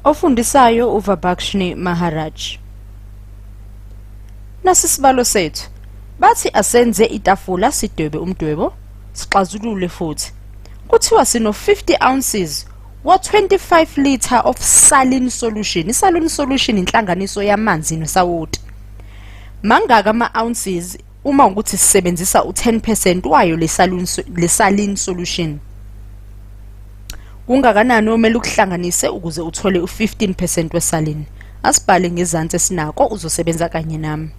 Ofundisayo uVabhakshini Maharaj. Nasi isibalo sethu. Bathi asenze itafula sidwebe umdwebo, sixazulule futhi. Kuthiwa sino 50 ounces wa 25 litre of saline solution. I-saline solution inhlanganiso yamanzi nosawoti. Mangaka ama-ounces uma ukuthi sisebenzisa u-10% wayo le saline solution? Kungakanani omele ukuhlanganise ukuze uthole u-15% wesaline? Asibhale ngezansi esinako uzosebenza kanye nami.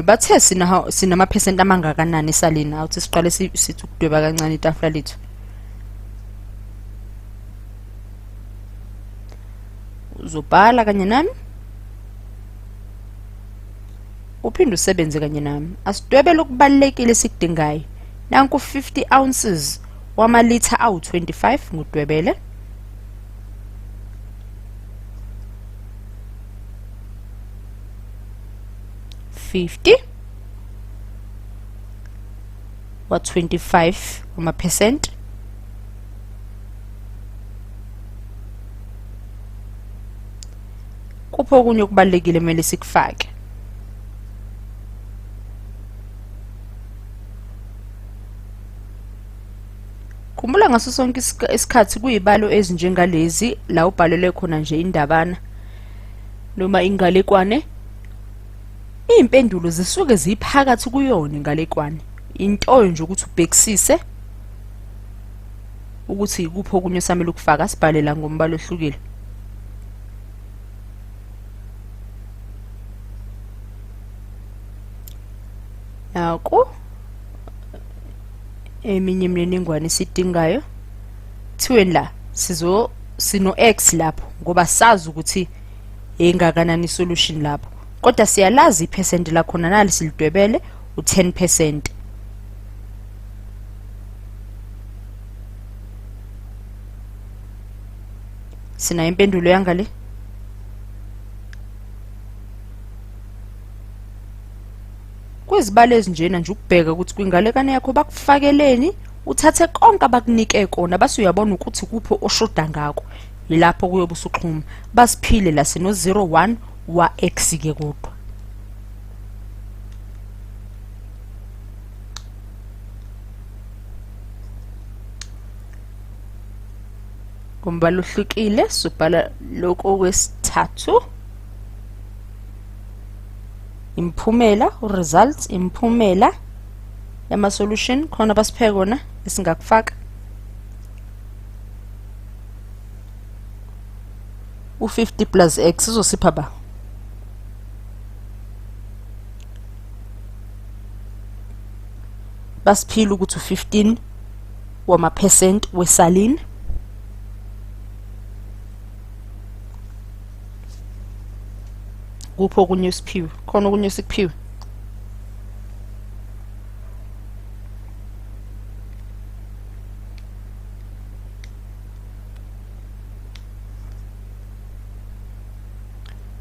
Bathe sinamaphesenti amangakanani esalini? Awuthi siqale sithi ukudweba kancane itafula lethu. Uzobhala kanye nami, uphinde usebenze kanye nami. Asidwebele okubalulekile esikudingayo. Nanku 50 ounces wamalitha awu-25 ngudwebele. 50 wa 25 wamaphesenti. Kuphi okunye okubalulekile kumele sikufake? Khumbula ngaso sonke isikhathi kuyibalo ezinjengalezi la ubhalelwe khona nje indabana noma ingalekwane, iy'mpendulo zisuke ziphakathi kuyona ingalekwane. Into nje ukuthi ubhekisise ukuthi ikuphi okunye osamele ukufaka. Sibhale la ngombala ohlukile. Naku eminye imininingwane esidingayo. Kuthiweni la sizo sino X lapho ngoba sazi ukuthi engakanani solution lapho, kodwa siyalazi iphesenti lakhona nali silidwebele u-10%. Sinayo impendulo yangale. Kwizibalo ezinjena nje ukubheka ukuthi kwingalekane yakho bakufakeleni, uthathe konke abakunike kona base uyabona ukuthi kuphi oshoda ngako. Yilapho kuyobe usuxhuma. Basiphile la sino 01 wa X ke kodwa. Ngombala ohlukile sobhala lokhu okwesithathu. Imiphumela, results, imiphumela yama solution khona basiphe kona esingakufaka. U-50 plus x uzosipha ba basiphile ukuthi u-15 wamaphesenti wesaline. Kuphi okunye esiphiwe? Khona okunye esikuphiwe?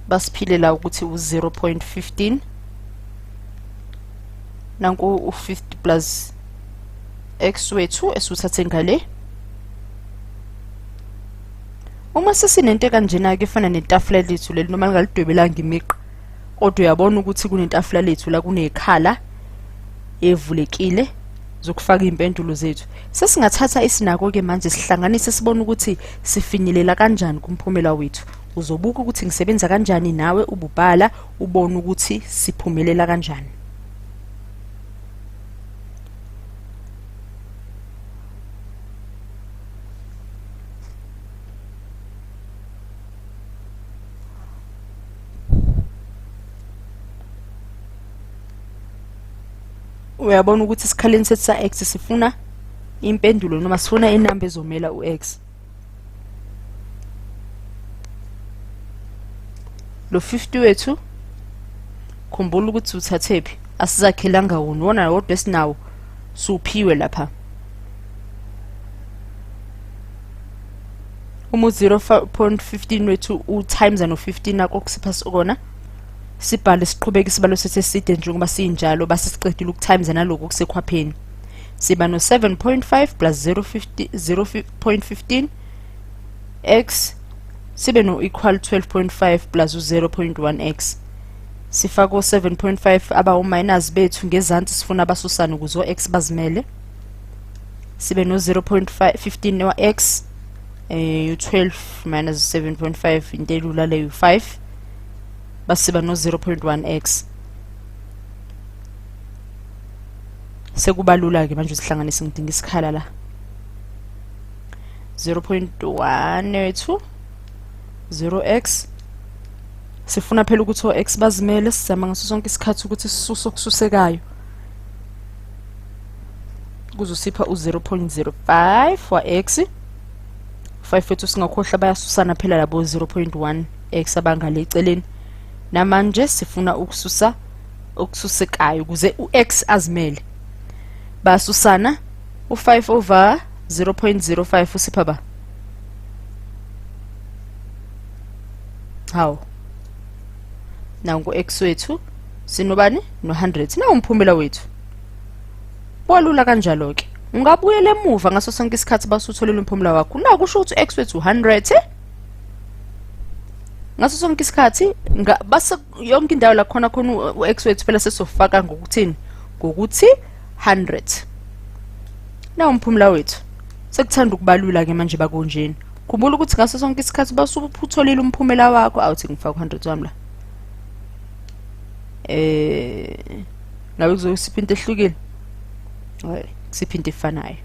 Basiphile la ukuthi u-0.15 nanku u-50 plus x wethu esiwuthathe ngale. Uma sesinento ekanjena-ke efana netafula lethu leli, noma lingalidwebelanga imigqa, kodwa uyabona ukuthi kunetafula lethu la kunekhala evulekile zokufaka iy'mpendulo zethu. Sesingathatha isinako-ke manje sihlanganise sibone ukuthi sifinyelela kanjani kumphumela wethu. Uzobuka ukuthi ngisebenza kanjani nawe ububhala ubone ukuthi siphumelela kanjani. Uyabona ukuthi esikhaleni sethu sa-x sifuna impendulo noma sifuna inamba ezomela u-x. Lo 50 wethu khumbula ukuthi uthathephi, asizakhelanga wona, wona wodwa esinawo siwuphiwe lapha. Uma u-0.15 wethu u-times no-15 nako kusipha kona. Sibhale siqhubeke isibalo sethu eside njengoba sinjalo base siqedile ukutimes nalokhu okusekhwapheni. Siba no 7.5 plus 0.15 x sibe no equal 12.5 plus u-0.1 x. Sifaka o-7.5 abawu-minus bethu ngezansi, sifuna abasusane ukuze o-x bazimele. Sibe no 0.15 wa x, u-12 minus 7.5 into elula leyo 5, basiba no 0.1 x. Sekuba lula ke manje usihlanganise, ngidinga isikhala la. 0.1 wethu 0x, sifuna phela ukuthi o-x bazimele, sizama ngaso sonke isikhathi ukuthi sisuse okususekayo kuzosipha u-0.05 wa x. 5 wethu singakhohlwa bayasusana phela labo 0.1 x abangale eceleni. Namanje sifuna ukususa okususekayo ukuze u-x azimele, basusana u-5 over 0.05 usipha ba hawu nangu x wethu sinobani no-100. Nawu umphumela wethu, kwalula kanjalo ke. Ungabuyela emuva ngaso sonke isikhathi basutholile umphumela wakho. Nakusho ukuthi x wethu 100 ngaso sonke isikhathi, base yonke indawo la khona khona u-x wethu phela sesofaka ngokuthini, ngokuthi 100. Nawu umphumela wethu, sekuthanda ukubalula ke manje bakunjeni. Khumbula ukuthi ngaso sonke isikhathi basuphutholile umphumela wakho. Awuthi ngifaka 100 wami la, ngabe kuzosipha into ehlukile? Hayi, kusipha into efanayo.